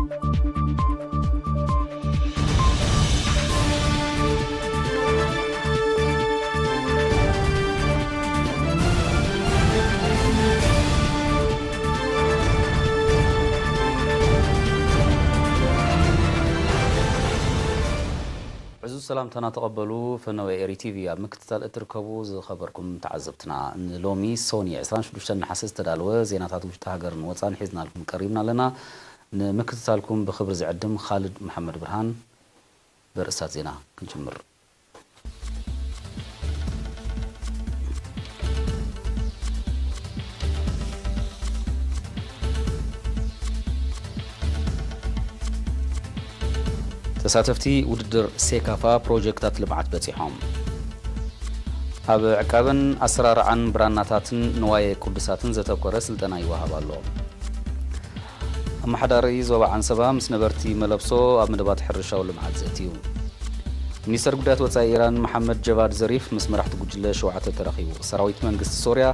ዕዙዝ ሰላምታና ተቐበሉ። ፈነወ ኤሪ ቲቪ ኣብ ምክትታል እትርከቡ ዝኸበርኩም ተዓዘብትና፣ ንሎሚ ሶኒ ዕስራን ሽዱሽተን ነሓሰ ዝተዳለወ ዜናታት ውሽጢ ሃገርን ወፃን ሒዝናልኩም ቀሪብና ኣለና። ንምክትታልኩም ብኽብሪ ዝዕድም ኻልድ መሓመድ ብርሃን። በርእስታት ዜና ክንጅምር። ተሳተፍቲ ውድድር ሴካፋ ፕሮጀክታት ልምዓት በጺሖም። ኣብ ዕቃብን ኣሰራርዓን ብራናታትን ንዋየ ቅዱሳትን ዘተኮረ ስልጠና ይወሃብ ኣሎ። ኣመሓዳሪ ዞባ ዓንሰባ ምስ ነበርቲ መለብሶ ኣብ መደባት ሕርሻዊ ልምዓት ዘእትዩ። ሚኒስተር ጉዳያት ወጻኢ ኢራን መሓመድ ጀቫድ ዘሪፍ ምስ መራሕቲ ጉጅለ ሸውዓተ ተራኺቡ። ሰራዊት መንግስቲ ሶርያ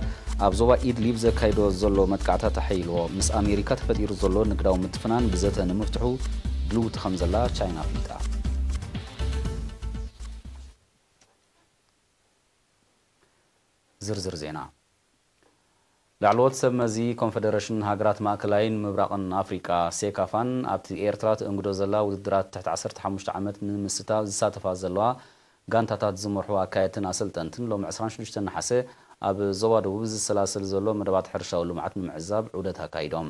ኣብ ዞባ ኢድሊብ ዘካይዶ ዘሎ መጥቃዕታት ኣሐይልዎ። ምስ ኣሜሪካ ተፈጢሩ ዘሎ ንግዳዊ ምትፍናን ብዘተ ንምፍትሑ ድልውቲ ከም ዘላ ቻይና ኣፍሊጣ። ዝርዝር ዜና። ላዕለዎት ሰብ መዚ ኮንፈደረሽን ሃገራት ማእከላይን ምብራቕን ኣፍሪቃ፣ ሴካፋን፣ ኣብቲ ኤርትራ ትእንግዶ ዘላ ውድድራት ትሕቲ ዓሰርተ ሓሙሽተ ዓመት ንምስታፍ ዝሳተፋ ዘለዋ ጋንታታት ዝመርሑ ኣካየድትን ኣሰልጠንትን ሎሚ ዕስራን ሽዱሽተን ነሓሰ ኣብ ዞባ ደቡብ ዝሰላሰል ዘሎ መደባት ሕርሻዊ ልምዓት ንምዕዛብ ዑደት ኣካይዶም።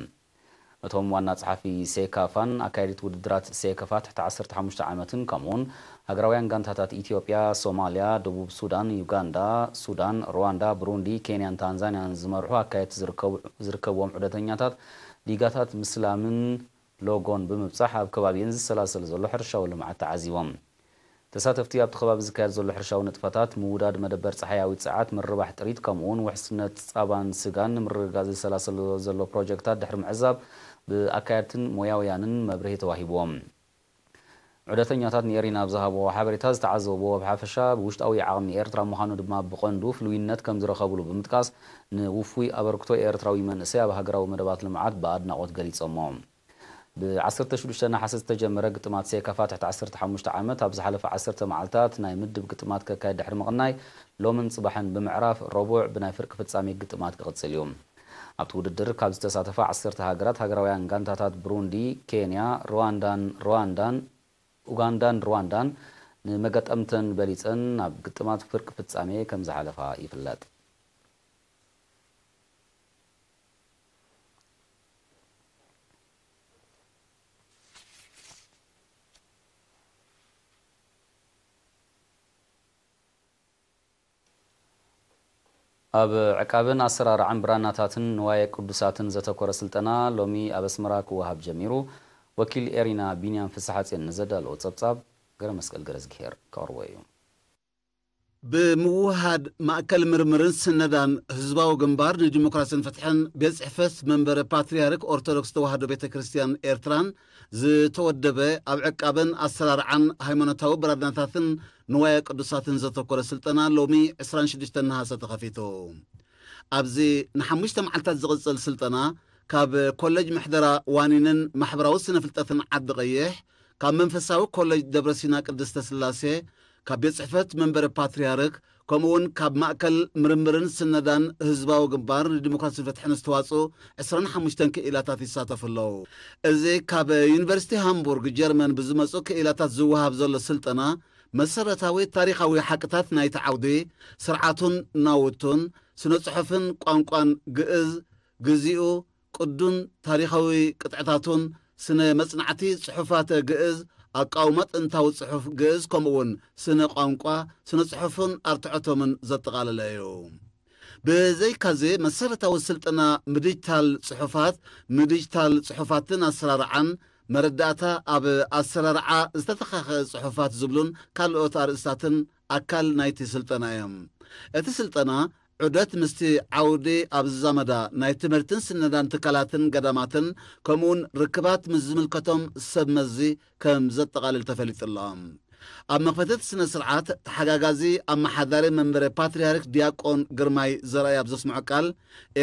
እቶም ዋና ጸሓፊ ሴካፋን ኣካየዲት ውድድራት ሴካፋ ትሕቲ ዓሰርተ ሓሙሽተ ዓመትን ከምኡውን ሃገራውያን ጋንታታት ኢትዮጵያ፣ ሶማልያ፣ ደቡብ ሱዳን፣ ዩጋንዳ፣ ሱዳን፣ ሩዋንዳ፣ ብሩንዲ፣ ኬንያን ታንዛንያን ዝመርሑ ኣካየድቲ ዝርከቡ-፣ ዝርከብዎም ዑደተኛታት ሊጋታት ምስላምን ሎጎን ብምብጻሕ ኣብ ከባቢኤን ዝሰላሰል ዘሎ ሕርሻዊ ልምዓት ተዓዚቦም። ተሳተፍቲ ኣብቲ ከባቢ ዝካየድ ዘሎ ሕርሻዊ ንጥፈታት፣ ምውዳድ መደበር ጸሓያዊት ሰዓት፣ ምርባሕ ጥሪት፣ ከምኡውን ውሕስነት ጸባን ስጋን ንምርግጋጽ ዝሰላሰሎ ዘሎ ፕሮጀክታት ድሕሪ ምዕዛብ፣ ብኣካየድትን ሞያውያንን መብርሂ ተዋሂብዎም። ዑደተኛታት ንኤሪና ኣብ ዝሃብዎ ሓበሬታ፣ ዝተዓዘብዎ ብሓፈሻ ብውሽጣዊ ዓቕሚ ኤርትራ ምዃኑ ድማ ብቐንዱ ፍሉይነት ከም ዝረኸብሉ ብምጥቃስ፣ ንውፉይ ኣበርክቶ ኤርትራዊ መንእሰይ ኣብ ሃገራዊ መደባት ልምዓት ብኣድናቖት ገሊጾሞ። ብ ዓሰርተ ሽዱሽተ ነሓሰ ዝተጀመረ ግጥማት ሴካፋ ትሕቲ ዓሰርተ ሓሙሽተ ዓመት ኣብ ዝሓለፈ ዓሰርተ መዓልታት ናይ ምድብ ግጥማት ከካየድ ድሕሪ ምቕናይ፣ ሎምን ጽባሕን ብምዕራፍ ረቡዕ ብናይ ፍርቂ ፍጻሜ ግጥማት ክቕጽል እዩ። ኣብቲ ውድድር ካብ ዝተሳተፋ ዓሰርተ ሃገራት፣ ሃገራውያን ጋንታታት ብሩንዲ፣ ኬንያ፣ ሩዋንዳን ሩዋንዳን፣ ኡጋንዳን ሩዋንዳን ንመገጠምተን በሊጸን ናብ ግጥማት ፍርቂ ፍጻሜ ከም ዝሓለፋ ይፍለጥ። ኣብ ዕቃብን ኣሰራርዓን ብራናታትን ንዋየ ቅዱሳትን ዘተኮረ ስልጠና ሎሚ ኣብ ኣስመራ ክወሃብ ጀሚሩ። ወኪል ኤሪና ቢንያም ፍስሓጽዮን ንዘዳለዎ ጸብጻብ ገረመስቀል ገረዝግሄር ከቕርቦ እዩ። ብምውሃድ ማእከል ምርምርን ስነዳን ህዝባዊ ግንባር ንዲሞክራስን ፍትሕን ቤት ጽሕፈት መንበረ ፓትርያርክ ኦርቶዶክስ ተዋህዶ ቤተ ክርስቲያን ኤርትራን ዝተወደበ ኣብ ዕቃበን ኣሰራርዓን ሃይማኖታዊ ብራድናታትን ንዋየ ቅዱሳትን ዘተኮረ ስልጠና ሎሚ ዕስራን ሽዱሽተን ነሃሰ ተኸፊቱ። ኣብዚ ንሓሙሽተ መዓልታት ዝቕጽል ስልጠና ካብ ኮሌጅ ምሕደራ ዋኒንን ማሕበራዊ ስነ ፍልጠትን ዓዲ ቀይሕ፣ ካብ መንፈሳዊ ኮሌጅ ደብረ ሲና ቅድስተ ስላሴ፣ ካብ ቤት ጽሕፈት መንበረ ፓትርያርክ፣ ከምኡ እውን ካብ ማእከል ምርምርን ስነዳን ህዝባዊ ግንባር ንዲሞክራስን ፍትሕን ዝተዋጽኡ ዕስራን ሓሙሽተን ክኢላታት ይሳተፉ ኣለዉ። እዚ ካብ ዩኒቨርሲቲ ሃምቡርግ ጀርመን ብዝመጹ ክኢላታት ዝወሃብ ዘሎ ስልጠና፣ መሰረታዊ ታሪኻዊ ሓቅታት ናይቲ ዓውዲ፣ ስርዓቱን ናውቱን፣ ስነ ጽሑፍን ቋንቋን ግእዝ፣ ግዚኡ፣ ቅዱን ታሪኻዊ ቅጥዕታቱን፣ ስነ መጽናዕቲ ጽሑፋተ ግእዝ፣ ኣቃውማ ጥንታዊ ጽሑፍ ግእዝ፣ ከምኡውን ስነ ቋንቋ፣ ስነ ጽሑፍን ኣርትዖቶምን ዘጠቓለለ እዩ። ብዘይካዚ፣ መሰረታዊ ስልጠና ምድጅታል ጽሑፋት፣ ምድጅታል ጽሑፋትን ኣሰራርዓን፣ መረዳእታ ኣብ ኣሰራርዓ ዝተተኻኸ ጽሑፋት ዝብሉን ካልኦት ኣርእስታትን ኣካል ናይቲ ስልጠና እዮም። እቲ ስልጠና ዑደት ምስቲ ዓውዲ ኣብ ዝዛመዳ ናይ ትምህርትን ስነዳን ትካላትን ገዳማትን፣ ከምኡውን ርክባት ምስ ዝምልከቶም ሰብ መዚ ከም ዘጠቓልል ተፈሊጡ ኣሎ። ኣብ መኽፈቲ እቲ ስነ ስርዓት፣ ተሓጋጋዚ ኣመሓዳሪ መንበረ ፓትርያርክ ዲያቆን ግርማይ ዘርኣይ ኣብ ዘስምዖ ቃል፣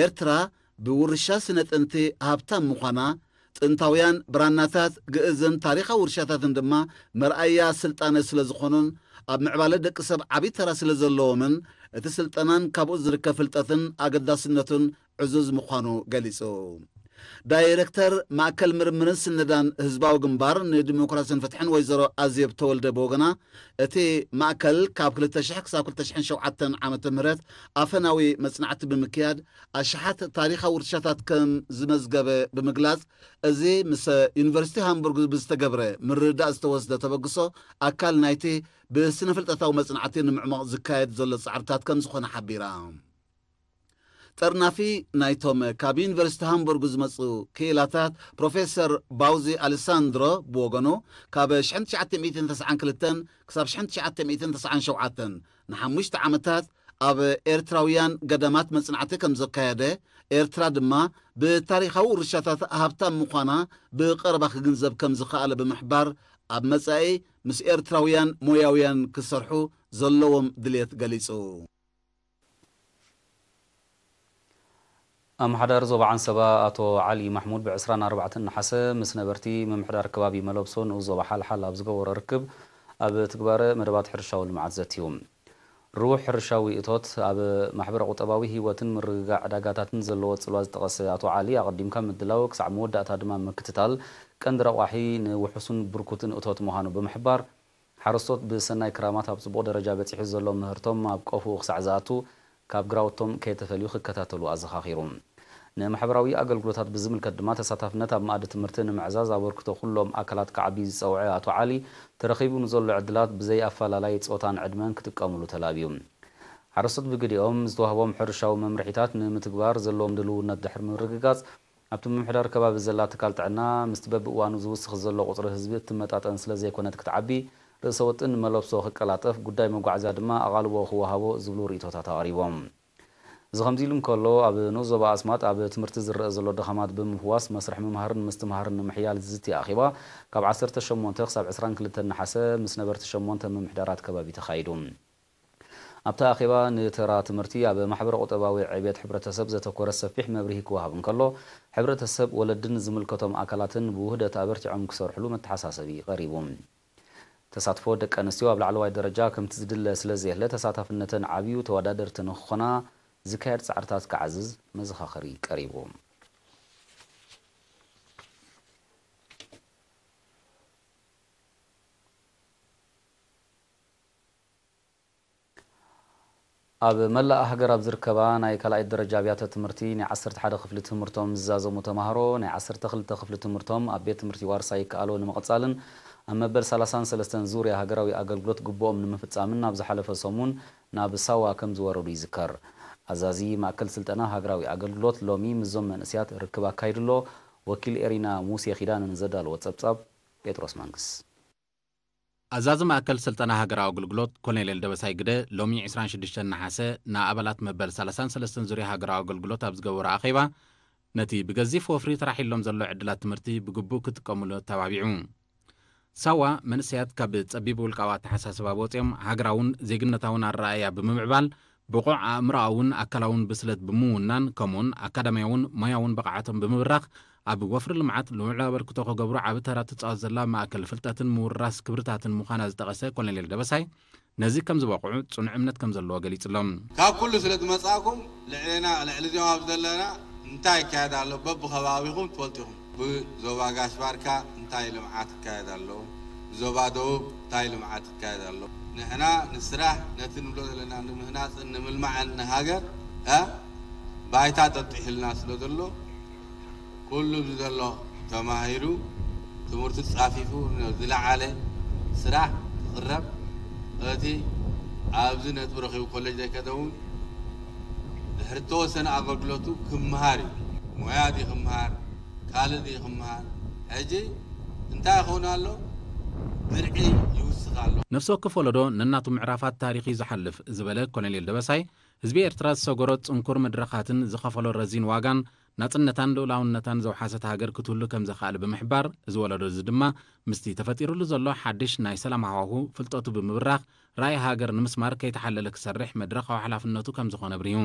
ኤርትራ ብውርሻ ስነ ጥንቲ ሃብታም ምዃና፣ ጥንታውያን ብራናታት ግእዝን ታሪኻዊ ውርሻታትን ድማ መርኣያ ስልጣነ ስለ ዝኾኑን ኣብ ምዕባለ ደቂ ሰብ ዓብዪ ተራ ስለ ዘለዎምን እቲ ስልጠናን ካብኡ ዝርከብ ፍልጠትን ኣገዳስነቱን ዕዙዝ ምዃኑ ገሊጹ። ዳይሬክተር ማእከል ምርምርን ስነዳን ህዝባዊ ግንባር ንዲሞክራሲን ፍትሕን ወይዘሮ ኣዜብ ተወልደ ብወገና፣ እቲ ማእከል ካብ ክልተ ሽሕ ክሳብ ክልተ ሽሕን ሸውዓተን ዓመተ ምህረት ኣፈናዊ መጽናዕቲ ብምክያድ ኣሽሓት ታሪኻዊ ውርሻታት ከም ዝመዝገበ ብምግላጽ፣ እዚ ምስ ዩኒቨርሲቲ ሃምቡርግ ብዝተገብረ ምርድዳእ ዝተወስደ ተበግሶ ኣካል ናይቲ ብስነ ፍልጠታዊ መጽናዕቲ ንምዕማቕ ዝካየድ ዘሎ ጻዕርታት ከም ዝኾነ ሓቢራ። ጠርናፊ ናይቶም ካብ ዩኒቨርሲቲ ሃምቡርግ ዝመጹ ክኢላታት ፕሮፌሰር ባውዚ ኣሌሳንድሮ ብወገኑ፣ ካብ ሽሕን ትሽዓተ ሚእትን ተስዓን ክልተን ክሳብ ሽሕን ትሽዓተ ሚእትን ተስዓን ሸውዓተን ንሓሙሽተ ዓመታት ኣብ ኤርትራውያን ገዳማት መጽናዕቲ ከም ዘካየደ፣ ኤርትራ ድማ ብታሪኻዊ ውርሻታት ሃብታም ምዃና ብቐረባ ክግንዘብ ከም ዝኸኣለ ብምሕባር፣ ኣብ መጻኢ ምስ ኤርትራውያን ሞያውያን ክሰርሑ ዘለዎም ድልየት ገሊጹ። ኣመሓዳሪ ዞባ ዓንሰባ ኣቶ ዓሊ ማሕሙድ ብ ዕስራን ኣርባዕተን ነሓሰ ምስ ነበርቲ ምምሕዳር ከባቢ መለብሶ ንኡስ ዞባ ሓልሓል ኣብ ዝገበሮ ርክብ፣ ኣብ ትግባረ መደባት ሕርሻዊ ልምዓት ዘትዩ። ርቡሕ ሕርሻዊ እቶት ኣብ ማሕበረ ቁጠባዊ ህይወትን ምርግጋዕ ዕዳጋታትን ዘለዎ ጽልዋ ዝጠቐሰ ኣቶ ዓሊ፣ ኣቐዲምካ ምድላው ክሳዕ መወዳእታ ድማ ምክትታል ቀንዲ ረቋሒ ንውሑስን ብርኩትን እቶት ምዃኑ ብምሕባር፣ ሓረስቶት ብሰናይ ክራማት ኣብ ጽቡቕ ደረጃ በጺሑ ዘሎ ምህርቶም ኣብ ቆፎኡ ክሳዕ ዝኣቱ ካብ ግራውቶም ከየተፈልዩ ክከታተሉ ኣዘኻኺሩ። ንማሕበራዊ ኣገልግሎታት ብዝምልከት ድማ ተሳታፍነት ኣብ መኣዲ ትምህርቲ ንምዕዛዝ ኣበርክቶ ኩሎም ኣካላት ክዓቢ ዝጸውዐ ኣቶ ዓሊ፣ ተረኺቡ ንዘሎ ዕድላት ብዘይ ኣፈላላይ ጾታን ዕድመን ክጥቀምሉ ተላብዩ። ሓረስቶት ብግዲኦም ዝተዋህቦም ሕርሻዊ መምርሒታት ንምትግባር ዘለዎም ድልውነት ድሕሪ ምርግጋጽ፣ ኣብቲ ምምሕዳር ከባቢ ዘላ ትካል ጥዕና ምስቲ በብእዋኑ ዝውስኽ ዘሎ ቁጽሪ ህዝቢ እትመጣጠን ስለ ዘይኮነት ክትዓቢ፣ ርእሰ ውጥን መለብሶ ክቀላጠፍ፣ ጉዳይ መጓዓዝያ ድማ ኣቓልቦ ክወሃቦ ዝብሉ ርእይቶታት ኣቕሪቦም። እዚ ከምዚ ኢሉ እንከሎ፣ ኣብ ንኡስ ዞባ ኣስማጥ ኣብ ትምህርቲ ዝረአ ዘሎ ድኻማት ብምፍዋስ መስርሕ ምምሃርን ምስትምሃርን ንምሕያል ዝዝቲ ኣኼባ ካብ ዓሰርተ ሸሞንተ ክሳብ ዕስራን ክልተን ነሓሰ ምስ ነበርቲ ሸሞንተ ምምሕዳራት ከባቢ ተኻይዱ። ኣብቲ ኣኼባ ንተራ ትምህርቲ ኣብ ማሕበረ ቁጠባዊ ዕብየት ሕብረተሰብ ዘተኮረ ሰፊሕ መብርሂ ክወሃብ እንከሎ፣ ሕብረተሰብ፣ ወለድን ዝምልከቶም ኣካላትን ብውህደት ኣበርቲዖም ክሰርሕሉ መተሓሳሰቢ ቀሪቡ። ተሳትፎ ደቂ ኣንስትዮ ኣብ ላዕለዋይ ደረጃ ከምቲ ዝድለ ስለ ዘየለ፣ ተሳታፍነተን ዓብዩ ተወዳደርቲ ንክኾና ዝካየድ ጻዕርታት ክዓዝዝ መዘኻኸሪ ቀሪቡ። ኣብ መላእ ሃገር ኣብ ዝርከባ ናይ ካልኣይ ደረጃ ኣብያተ ትምህርቲ ናይ ዓሰርተ ሓደ ክፍሊ ትምህርቶም ዝዛዘሙ ተማሃሮ ናይ ዓሰርተ ክልተ ክፍሊ ትምህርቶም ኣብ ቤት ትምህርቲ ዋርሳይ ይከኣሎ ንምቕጻልን ኣብ መበል ሰላሳን ሰለስተን ዙርያ ሃገራዊ ኣገልግሎት ግቡኦም ንምፍጻምን ኣብ ዝሓለፈ ሰሙን ናብ ሳዋ ከም ዝወረዱ ይዝከር። ኣዛዚ ማእከል ስልጠና ሃገራዊ ኣገልግሎት ሎሚ ምስዞም መንእሰያት ርክብ ኣካይዱ ኣሎ። ወኪል ኤሪና ሙሴ ኪዳነ ንዘዳለዎ ጸብጻብ ጴጥሮስ መንግስ። ኣዛዚ ማእከል ስልጠና ሃገራዊ ኣገልግሎት ኮሎኔል ደበሳይ ግደ ሎሚ ዕስራን ሽዱሽተን ነሓሰ ንኣባላት መበል ሰላሳን ሰለስተን ዙርያ ሃገራዊ ኣገልግሎት ኣብ ዝገበሮ ኣኼባ፣ ነቲ ብገዚፍ ወፍሪ ተራሒሎም ዘሎ ዕድላት ትምህርቲ ብግቡእ ክጥቀሙሉ ኣተባቢዑ። ሳዋ መንእሰያት ካብ ጸቢብ ውልቃዊ ኣተሓሳስባ ወጺኦም ሃገራውን ዜግነታውን ኣረኣእያ ብምምዕባል ብቑዕ ኣእምሮኣውን ኣካላውን ብስለት ብምውናን ከምኡውን ኣካዳሚያውን ሞያውን ብቕዓቶም ብምብራኽ ኣብ ወፍሪ ልምዓት ልዑል ኣበርክቶ ክገብሩ ዓቢ ተራ ትጻወት ዘላ ማእከል ፍልጠትን ምውርራስ ክብርታትን ምዃና ዝጠቐሰ ኮሎኔል ደበሳይ፣ ነዚ ከም ዝበቕዑ ጽኑዕ እምነት ከም ዘለዎ ገሊጹሎም። ካብ ኩሉ ስለ ዝመጻእኩም ልዕሌና ልዕሊ እዚኦም ኣብ ዘለና እንታይ ይካየድ ኣሎ በብኸባቢኹም ትፈልጡ ኢኹም። ብዞባ ጋሽ ባርካ እንታይ ልምዓት ይካየድ ኣሎ፣ ብዞባ ደቡብ እንታይ ልምዓት ይካየድ ኣሎ። ንሕና ንስራሕ ነቲ ንብሎ ዘለና ንምህናፅን ንምልማዕን ንሃገር እ ባይታ ጠጢሕልና ስለ ዘሎ ኩሉ ኣብዚ ዘሎ ተማሂሩ ትምህርቱ ፃፊፉ ዝለዓለ ስራሕ ክቕረብ፣ እቲ ኣብዚ ነጥቢ ረኺቡ ኮሌጅ ዘይከደ እውን ድሕሪ ተወሰነ ኣገልግሎቱ ክምሃር እዩ። ሞያ ድዩ ክምሃር፣ ካልእ ድዩ ክምሃር? ሕጂ እንታይ ይኸውን ኣሎ? ብርዒ ይውስኽ ኣሎ። ነፍሲ ወከፍ ወለዶ ነናቱ ምዕራፋት ታሪኽ እዩ ዝሓልፍ ዝበለ ኮሎኔል ደበሳይ፣ ህዝቢ ኤርትራ ዝሰገሮ ጽንኩር መድረኻትን ዝኸፈሎ ረዚን ዋጋን ናጽነታን ልኡላውነታን ዘውሓሰት ሃገር ክትህሉ ከም ዘኽኣለ ብምሕባር፣ እዚ ወለዶ እዚ ድማ ምስቲ ተፈጢሩሉ ዘሎ ሓድሽ ናይ ሰላም ሃዋሁ ፍልጠቱ ብምብራኽ ራእይ ሃገር ንምስማር ከይተሓለለ ክሰርሕ መድረኻዊ ሓላፍነቱ ከም ዝኾነ ኣብሪሁ።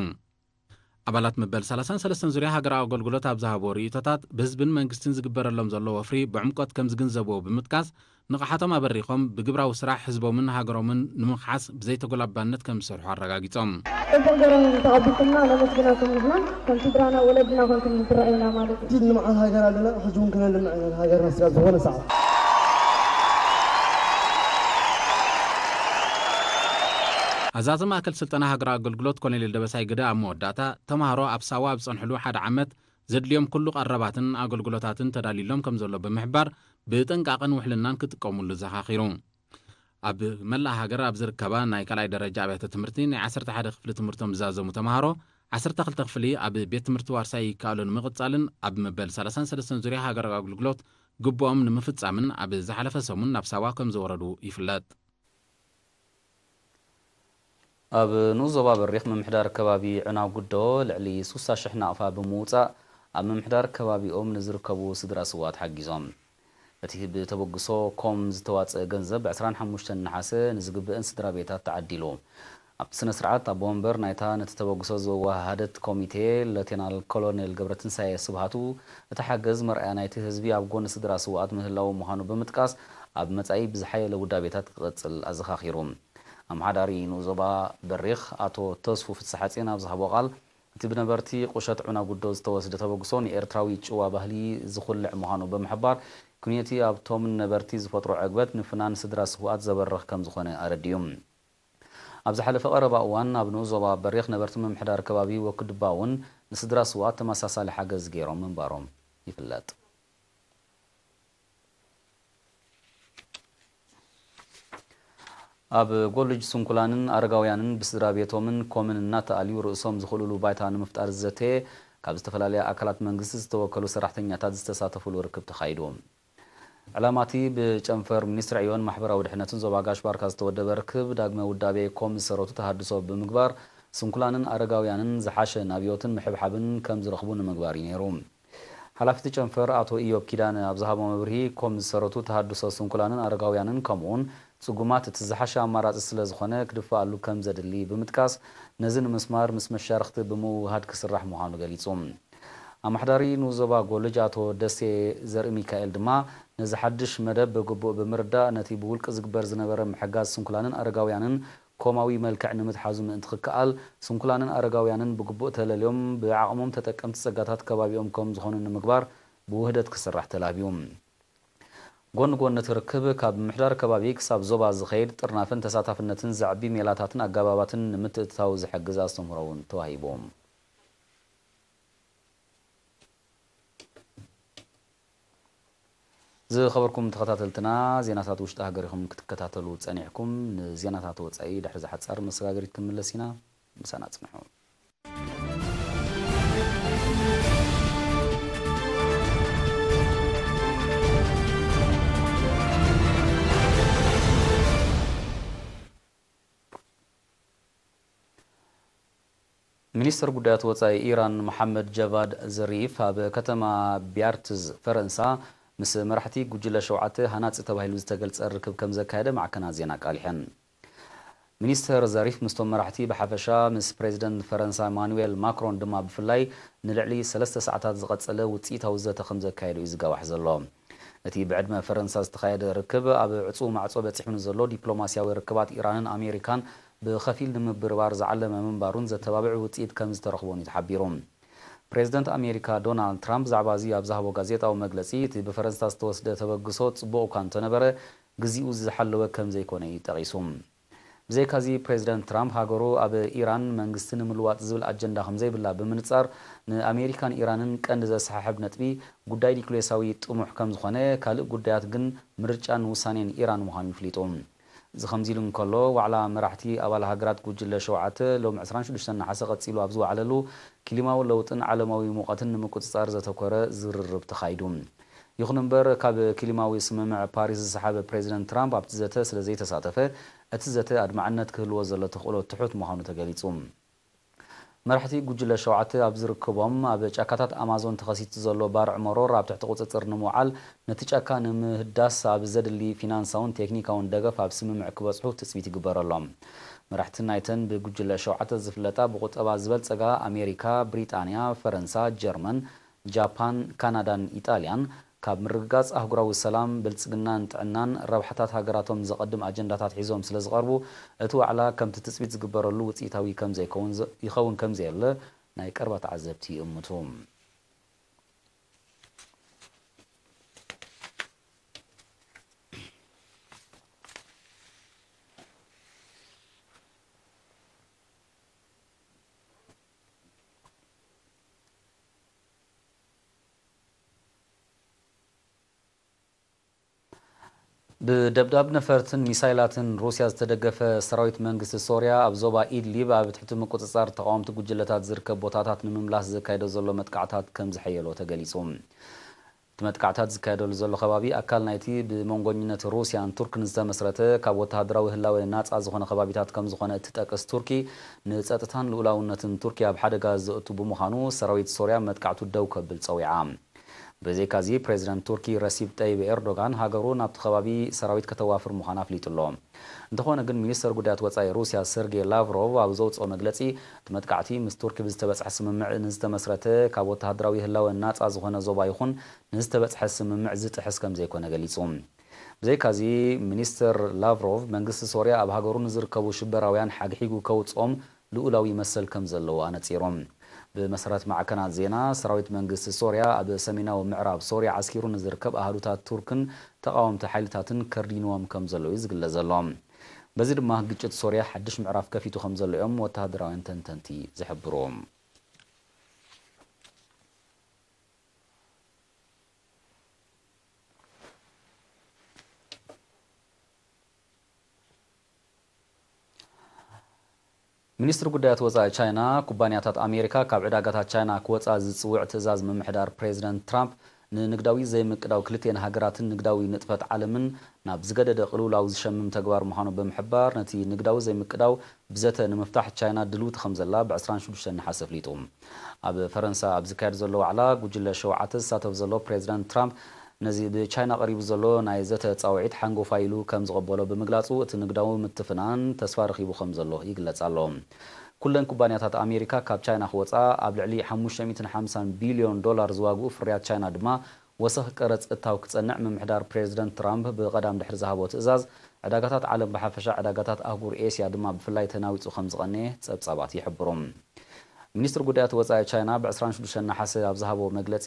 ኣባላት መበል ሰላሳን ሰለስተን ዙርያ ሃገራዊ ኣገልግሎት ኣብ ዝሃብዎ ርእይቶታት፣ ብህዝብን መንግስትን ዝግበረሎም ዘሎ ወፍሪ ብዕምቆት ከም ዝግንዘብዎ ብምጥቃስ፣ ንቕሓቶም ኣበሪኾም ብግብራዊ ስራሕ ህዝቦምን ሃገሮምን ንምኽሓስ ብዘይተጎላባነት ከም ዝሰርሑ ኣረጋጊጾም። ጽቡቕ ገይሮም ተቐቢልኩምና ነመስግነኩም ንሕና ከም ስድራና ወለድና ኮንኩም ትረኣዩና ማለት እዩ። ሕጂ ንልምዓት ሃገር ኣለና፣ ሕጂ እውን ክነልምዕ ኢና ንሃገርና ስጋብ ዝኾነ ሰዓት። ኣዛዚ ማእከል ስልጠና ሃገራዊ ኣገልግሎት ኮሎኔል ደበሳይ ግደ ኣብ መወዳእታ፣ ተምሃሮ ኣብ ሳዋ ኣብ ዝጸንሕሉ ሓደ ዓመት ዘድልዮም ኩሉ ቀረባትን ኣገልግሎታትን ተዳልዩሎም ከም ዘሎ ብምሕባር፣ ብጥንቃቐን ውሕልናን ክጥቀሙሉ ዘኻኺሩ። ኣብ መላእ ሃገር ኣብ ዝርከባ ናይ ካልኣይ ደረጃ ኣብያተ ትምህርቲ ናይ ዓሰርተ ሓደ ክፍሊ ትምህርቶም ዝዛዘሙ ተምሃሮ፣ ዓሰርተ ክልተ ክፍሊ ኣብ ቤት ትምህርቲ ዋርሳይ ይከኣሎ ንምቕጻልን ኣብ መበል ሰላሳን ሰለስተን ዙርያ ሃገራዊ ኣገልግሎት ግቡኦም ንምፍጻምን ኣብ ዝሓለፈ ሰሙን ናብ ሳዋ ከም ዝወረዱ ይፍለጥ። ኣብ ንኡስ ዞባ በሪኽ ምምሕዳር ከባቢ ዕናጉዶ ልዕሊ ሱሳ ሽሕ ናቕፋ ብምውጻእ ኣብ ምምሕዳር ከባቢኦም ንዝርከቡ ስድራ ስውኣት ሓጊዞም። እቲ ብተበግሶ ኮም ዝተዋጸአ ገንዘብ ብ ዕስራን ሓሙሽተን ነሓሰ ንዝግብእን ስድራ ቤታት ተዓዲሉ። ኣብቲ ስነ ስርዓት ኣቦ ወንበር ናይታ ነቲ ተበግሶ ዘወሃሃደት ኮሚቴ ሌተናል ኮሎኔል ገብረትንሳኤ ስብሃቱ፣ እቲ ሓገዝ መርኣያ ናይቲ ህዝቢ ኣብ ጎኒ ስድራ ስውኣት ምህላዉ ምዃኑ ብምጥቃስ፣ ኣብ መጻኢ ብዝሓየለ ውዳቤታት ክቕጽል ኣዘኻኺሩ። ኣመሓዳሪ ንኡስ ዞባ በሪኽ ኣቶ ተስፉ ፍስሓጽዮን ኣብ ዝሃቦ ቃል፣ እቲ ብነበርቲ ቁሸት ዑናጉዶ ዝተወስደ ተበግሶ ንኤርትራዊ ጭዋ ባህሊ ዝኹልዕ ምዃኑ ብምሕባር፣ ኩነቲ ኣብቶም ነበርቲ ዝፈጥሮ ዕግበት ንፍናን ስድራ ስውኣት ዘበርኽ ከም ዝኾነ ኣረዲኡ። ኣብ ዝሓለፈ ቀረባ እዋን ኣብ ንኡስ ዞባ በሪኽ ነበርቲ ምምሕዳር ከባቢ ወክድባ እውን ንስድራ ስውኣት ተመሳሳሊ ሓገዝ ገይሮም ምንባሮም ይፍለጥ። ኣብ ኮሌጅ ስንኩላንን ኣረጋውያንን ብስድራ ቤቶምን ኮምን እናተኣልዩ ርእሶም ዝኽእሉሉ ባይታ ንምፍጣር ዝዘተየ ካብ ዝተፈላለያ ኣካላት መንግስቲ ዝተወከሉ ሰራሕተኛታት ዝተሳተፉሉ ርክብ ተኻይዱ። ዕላማ እቲ ብጨንፈር ሚኒስትሪ ዕዮን ማሕበራዊ ድሕነትን ዞባ ጋሽ ባርካ ዝተወደበ ርክብ ዳግመ ውዳቤ ኮም ዝሰረቱ ተሃድሶ ብምግባር ስንኩላንን ኣረጋውያንን ዝሓሸ ናብዮትን ምሕብሓብን ከም ዝረኽቡ ንምግባር እዩ ነይሩ። ሓላፊ እቲ ጨንፈር ኣቶ ኢዮብ ኪዳነ ኣብ ዝሃቦ መብርሂ፣ ኮም ዝሰረቱ ተሃድሶ ስንኩላንን ኣረጋውያንን ከምኡውን ጽጉማት እቲ ዝሓሸ ኣማራጺ ስለ ዝኾነ ክድፈኣሉ ከም ዘድሊ ብምጥቃስ፣ ነዚ ንምስማር ምስ መሻርኽቲ ብምውህሃድ ክስራሕ ምዃኑ ገሊጹ። ኣመሓዳሪ ንኡስ ዞባ ጎልጅ ኣቶ ደሴ ዘርእሚካኤል ድማ፣ ነዚ ሓድሽ መደብ ብግቡእ ብምርዳእ፣ ነቲ ብውልቂ ዝግበር ዝነበረ ምሕጋዝ ስንኩላንን ኣረጋውያንን ኮማዊ መልክዕ ንምትሓዙ ምእንቲ ክከኣል፣ ስንኩላንን ኣረጋውያንን ብግቡእ ተለልዮም ብዓቕሞም ተጠቀምቲ ጸጋታት ከባቢኦም ከም ዝኾኑ ንምግባር ብውህደት ክስራሕ ተላብዩ። ጎኒ ጎኒ እቲ ርክብ፣ ካብ ምምሕዳር ከባቢ ክሳብ ዞባ ዝኸይድ ጥርናፈን ተሳታፍነትን ዘዕቢ ሜላታትን ኣገባባትን ንምትእትታው ዝሕግዝ ኣስተምህሮ እውን ተዋሂቡ። ዝኸበርኩም ተኸታተልትና፣ ዜናታት ውሽጢ ሃገር ኢኹም ክትከታተሉ ጸኒሕኩም። ንዜናታት ወጻኢ ድሕሪ ዝሓጻር መሰጋገሪት ክንምለስ ኢና። ምሳና ጽንሑ። ሚኒስተር ጉዳያት ወጻኢ ኢራን መሓመድ ጀቫድ ዘሪፍ ኣብ ከተማ ቢያርትዝ ፈረንሳ ምስ መራሕቲ ጉጅለ ሸውዓተ ሃናጺ ተባሂሉ ዝተገልጸ ርክብ ከም ዘካየደ ማዕከናት ዜና ኣቃሊሐን። ሚኒስተር ዘሪፍ ምስቶም መራሕቲ ብሓፈሻ ምስ ፕሬዚደንት ፈረንሳ ኢማኑዌል ማክሮን ድማ ብፍላይ ንልዕሊ ሰለስተ ሰዓታት ዝቐጸለ ውጽኢታዊ ዘተ ከም ዘካየዱ እዩ ዝጋዋሕ ዘሎ። እቲ ብዕድመ ፈረንሳ ዝተኻየደ ርክብ ኣብ ዕጹው ማዕጾ በጺሑ ንዘሎ ዲፕሎማስያዊ ርክባት ኢራንን ኣሜሪካን ብኸፊል ንምብርባር ዝዓለመ ምንባሩን ዘተባብዕ ውጽኢት ከም ዝተረኽቦን እዩ ተሓቢሩ። ፕሬዚደንት ኣሜሪካ ዶናልድ ትራምፕ ብዛዕባ እዚ ኣብ ዝሃቦ ጋዜጣዊ መግለጺ፣ እቲ ብፈረንሳ ዝተወስደ ተበግሶ ጽቡቕ እኳ እንተነበረ፣ ግዚኡ ዝሓለወ ከም ዘይኮነ እዩ ጠቒሱ። ብዘይካዚ፣ ፕሬዚደንት ትራምፕ ሃገሩ ኣብ ኢራን መንግስቲ ንምልዋጥ ዝብል ኣጀንዳ ከም ዘይብላ ብምንጻር፣ ንኣሜሪካን ኢራንን ቀንዲ ዘሰሓሕብ ነጥቢ ጉዳይ ኒኩሌሳዊ ጥሙሕ ከም ዝኾነ፣ ካልእ ጉዳያት ግን ምርጫን ውሳኔን ኢራን ምዃኑ ኣፍሊጡ። እዚ ከምዚ ኢሉ እንከሎ፣ ዋዕላ መራሕቲ ኣባል ሃገራት ጉጅለ ሸውዓተ ሎም ዕስራን ሽዱሽተን ነሓሰ ቀጺሉ ኣብ ዝወዓለሉ፣ ክሊማዊ ለውጥን ዓለማዊ ሙቐትን ንምቁጽጻር ዘተኮረ ዝርርብ ተኻይዱ። ይኹን እምበር፣ ካብ ክሊማዊ ስምምዕ ፓሪስ ዝሰሓበ ፕሬዚደንት ትራምፕ ኣብቲ ዘተ ስለ ዘይተሳተፈ፣ እቲ ዘተ ኣድማዕነት ክህልዎ ዘሎ ተኽእሎ ትሑት ምዃኑ ተገሊጹ። መራሕቲ ጉጅለ ሸውዓተ ኣብ ዝርከቦም ኣብ ጫካታት ኣማዞን ተኸሲቱ ዘሎ ባርዕ መሮር ኣብ ትሕቲ ቁጽጽር ንምውዓል ነቲ ጫካ ንምህዳስ ኣብ ዘድሊ ፊናንሳውን ቴክኒካውን ደገፍ ኣብ ስምምዕ ክበጽሑ ትጽቢት ይግበረሎም። መራሕቲ ናይተን ብጉጅለ ሸውዓተ ዝፍለጣ ብቁጠባ ዝበልጸጋ ኣሜሪካ፣ ብሪጣንያ፣ ፈረንሳ፣ ጀርመን፣ ጃፓን፣ ካናዳን ኢጣልያን ካብ ምርግጋጽ ኣህጉራዊ ሰላም፣ ብልጽግናን ጥዕናን ረብሓታት ሃገራቶም ዘቐድም ኣጀንዳታት ሒዞም ስለ ዝቐርቡ፣ እቲ ዋዕላ ከምቲ ትጽቢት ዝግበረሉ ውጽኢታዊ ከም ዘይከውን ዘ-፣ ይኸውን ከም ዘየለ ናይ ቀረባ ተዓዘብቲ ይእምቱ። ብደብዳብ ነፈርትን ሚሳይላትን ሩስያ ዝተደገፈ ሰራዊት መንግስቲ ሶርያ ኣብ ዞባ ኢድሊብ ኣብ ትሕቲ ምቁጽጻር ተቓወምቲ ጉጅለታት ዝርከብ ቦታታት ንምምላስ ዘካየዶ ዘሎ መጥቃዕታት ከም ዝሐየሎ ተገሊጹ። እቲ መጥቃዕታት ዝካየደሉ ዘሎ ከባቢ ኣካል ናይቲ ብመንጎኝነት ሩስያን ቱርክን ዝተመስረተ ካብ ወተሃደራዊ ህላወ ናጻ ዝኾነ ከባቢታት ከም ዝኾነ እትጠቅስ ቱርኪ፣ ንጸጥታን ልኡላውነትን ቱርኪ ኣብ ሓደጋ ዘእቱ ብምዃኑ ሰራዊት ሶርያ መጥቃዕቱ ደው ከብል ጸዊዓ። ብዘይካዚ ፕሬዚደንት ቱርኪ ረሲብ ጠይብ ኤርዶጋን ሃገሩ ናብቲ ከባቢ ሰራዊት ከተዋፍር ምዃና ኣፍሊጡ ኣሎ። እንተኾነ ግን ሚኒስተር ጉዳያት ወጻኢ ሩስያ ሰርጌይ ላቭሮቭ ኣብ ዘውፅኦ መግለፂ እቲ መጥቃዕቲ ምስ ቱርኪ ብዝተበፅሐ ስምምዕ ንዝተመስረተ ካብ ወተሃደራዊ ህላወ ናፃ ዝኾነ ዞባ ይኹን ንዝተበፅሐ ስምምዕ ዝጥሕስ ከም ዘይኮነ ገሊፁ። ብዘይካዚ ሚኒስተር ላቭሮቭ መንግስቲ ሶርያ ኣብ ሃገሩ ንዝርከቡ ሽበራውያን ሓግሒጉ ከውፅኦም ልኡላዊ መሰል ከም ዘለዎ ኣነጺሮም። ብመሰረት ማዕከናት ዜና፣ ሰራዊት መንግስቲ ሶርያ ኣብ ሰሜናዊ ምዕራብ ሶርያ ዓስኪሩ ንዝርከብ ኣሃዱታት ቱርክን ተቓወምቲ ሓይልታትን ከርዲንዎም ከም ዘሎ እዩ ዝግለጽ ዘሎ። በዚ ድማ ግጭት ሶርያ ሓድሽ ምዕራፍ ከፊቱ ከም ዘሎ እዮም ወተሃደራውያን ተንተንቲ ዝሕብሩ። ሚኒስትሪ ጉዳያት ወጻኢ ቻይና፣ ኩባንያታት ኣሜሪካ ካብ ዕዳጋታት ቻይና ክወጻ ዝጽውዕ ትእዛዝ ምምሕዳር ፕሬዚደንት ትራምፕ ንንግዳዊ ዘይምቅዳው ክልቲኤን ሃገራትን ንግዳዊ ንጥፈት ዓለምን ናብ ዝገደደ ቅልውላው ዝሸምም ተግባር ምዃኑ ብምሕባር፣ ነቲ ንግዳዊ ዘይምቅዳው ብዘተ ንምፍታሕ ቻይና ድልውቲ ከም ዘላ ብ ዕስራን ሽዱሽተን ነሓሰ ኣፍሊጡ። ኣብ ፈረንሳ ኣብ ዝካየድ ዘሎ ዋዕላ ጉጅለ ሸውዓተ ዝሳተፍ ዘሎ ፕሬዚዳንት ትራምፕ፣ ነዚ ብቻይና ቀሪቡ ዘሎ ናይ ዘተ ጻውዒት ሓንጎፋይ ኢሉ ከም ዝቐበሎ ብምግላጹ፣ እቲ ንግዳዊ ምትፍናን ተስፋ ረኺቡ ከም ዘሎ ይግለጽ ኣሎ። ኩለን ኩባንያታት ኣሜሪካ ካብ ቻይና ክወጻ፣ ኣብ ልዕሊ ሓሙሽተ ሚእትን ሓምሳን ቢልዮን ዶላር ዝዋግኡ ፍርያት ቻይና ድማ ወሰኽ ቀረጽ እታው ክጸንዕ ምምሕዳር ፕሬዚደንት ትራምፕ ብቐዳም ድሕሪ ዝሃቦ ትእዛዝ፣ ዕዳጋታት ዓለም ብሓፈሻ፣ ዕዳጋታት ኣህጉር ኤስያ ድማ ብፍላይ ተናዊጹ ከም ዝቐነየ ጸብጻባት ይሕብሩ። ሚኒስትሪ ጉዳያት ወጻኢ ቻይና ብ ዕስራን ሽዱሽተን ነሓሰ ኣብ ዝሃቦ መግለጺ፣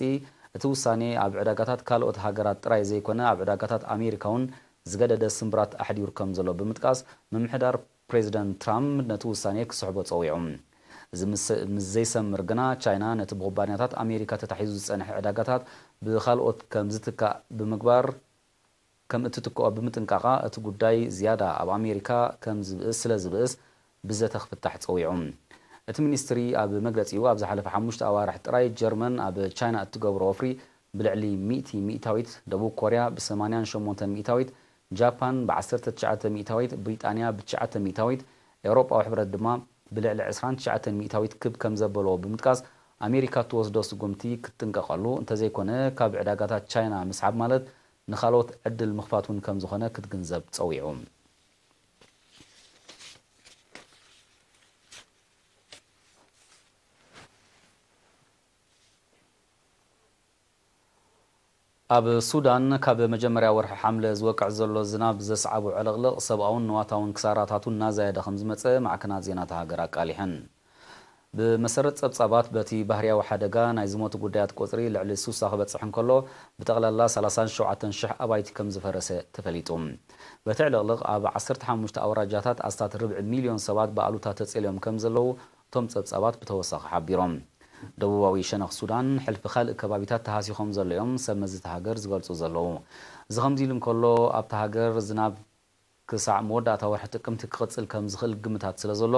እቲ ውሳኔ ኣብ ዕዳጋታት ካልኦት ሃገራት ጥራይ ዘይኮነ፣ ኣብ ዕዳጋታት ኣሜሪካ እውን ዝገደደ ስምብራት ኣሕዲሩ ከም ዘሎ ብምጥቃስ፣ ምምሕዳር ፕሬዚደንት ትራምፕ ነቲ ውሳኔ ክስሕቦ ጸዊዑ። እዚ ምስ፣ ምስ ዘይሰምር ግና፣ ቻይና ነቲ ብኩባንያታት ኣሜሪካ ተታሒዙ ዝጸንሐ ዕዳጋታት ብኻልኦት ከም ዝትካእ ብምግባር፣ ከም እትትክኦ ብምጥንቃቓ፣ እቲ ጉዳይ ዝያዳ ኣብ ኣሜሪካ ከም ዝብእስ፣ ስለ ዝብእስ ብዘተ ክፍታሕ ጸዊዑ። እቲ ሚኒስትሪ ኣብ መግለጺኡ፣ ኣብ ዝሓለፈ ሓሙሽተ ኣዋርሕ ጥራይ ጀርመን ኣብ ቻይና እትገብሮ ወፍሪ ብልዕሊ ሚእቲ ሚእታዊት፣ ደቡብ ኮርያ ብ ሰማንያን ሸሞንተን ሚእታዊት፣ ጃፓን ብ ዓሰርተ ትሽዓተ ሚእታዊት፣ ብሪጣንያ ብ ትሽዓተ ሚእታዊት፣ ኤውሮጳዊ ሕብረት ድማ ብልዕሊ ዕስራን ትሽዓተን ሚእታዊት ክብ ከም ዘበሎ ብምጥቃስ፣ ኣሜሪካ እትወስዶ ስጉምቲ ክትጥንቀቐሉ እንተዘይኮነ፣ ካብ ዕዳጋታት ቻይና ምስሓብ ማለት ንኻልኦት ዕድል ምኽፋት እውን ከም ዝኾነ ክትግንዘብ ጸዊዑ። ኣብ ሱዳን፣ ካብ መጀመርያ ወርሒ ሓምለ ዝወቅዕ ዘሎ ዝናብ ዘስዓቦ ዕልቕልቕ፣ ሰብኣውን ንዋታውን ክሳራታቱ እናዛየደ ከም ዝመጸ ማዕከናት ዜና እታ ሃገር ኣቃሊሐን። ብመሰረት ጸብጻባት፣ በቲ ባህርያዊ ሓደጋ ናይ ዝሞቱ ጉዳያት ቁጽሪ ልዕሊ ሱሳ ክበጽሕ እንከሎ፣ ብጠቕላላ ሰላሳን ሸውዓተን ሽሕ ኣባይቲ ከም ዝፈረሰ ተፈሊጡ። በቲ ዕልቕልቕ፣ ኣብ ዓሰርተ ሓሙሽተ ኣውራጃታት ኣስታት ርብዒ ሚልዮን ሰባት ብኣሉታ ተጸልዮም ከም ዘለዉ እቶም ጸብጻባት ብተወሳኺ ሓቢሮም። ደቡባዊ ሸነኽ ሱዳን፣ ሕልፊ ካልእ ከባቢታት ተሃስዩ ከም ዘሎ እዮም ሰብ መዚ እታ ሃገር ዝገልጹ ዘለዉ። እዚ ከምዚ ኢሉ እንከሎ፣ ኣብታ ሃገር ዝናብ ክሳዕ መወዳእታ ወርሒ ጥቅምቲ ክቕጽል ከም ዝኽእል ግምታት ስለ ዘሎ፣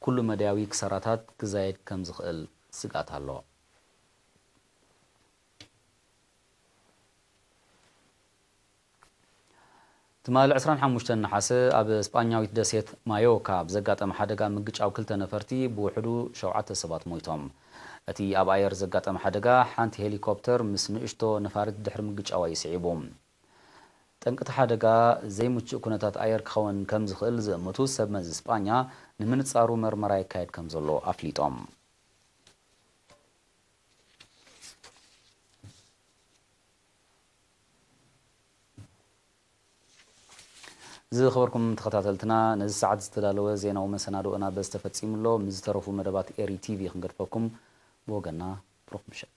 ኩሉ መዳያዊ ክሳራታት ክዛየድ ከም ዝኽእል ስግኣት ኣሎ። ትማሊ ዕስራን ሓሙሽተን ነሓሰ ኣብ ስጳኛዊት ደሴት ማዮካ ኣብ ዘጋጠመ ሓደጋ ምግጫው ክልተ ነፈርቲ ብውሕዱ ሸውዓተ ሰባት ሞይቶም። እቲ ኣብ ኣየር ዘጋጠመ ሓደጋ ሓንቲ ሄሊኮፕተር ምስ ንእሽቶ ነፋሪት ድሕሪ ምግጫዋ እዩ ስዒቡ። ጠንቅቲ ሓደጋ ዘይምቹእ ኩነታት ኣየር ክኸውን ከም ዝኽእል ዝእምቱ ሰብ መዚ ስጳኛ ንምንጻሩ መርመራ ይካየድ ከም ዘሎ ኣፍሊጦም። ዝኸበርኩም ተኸታተልትና፣ ነዚ ሰዓት ዝተዳለወ ዜናዊ መሰናድኦና በዚ ተፈጺሙ ኣሎ። ምስ ዝተረፉ መደባት ኤሪ ቲቪ ክንገድፈኩም። ብወገና ብሩኽ ምሸት።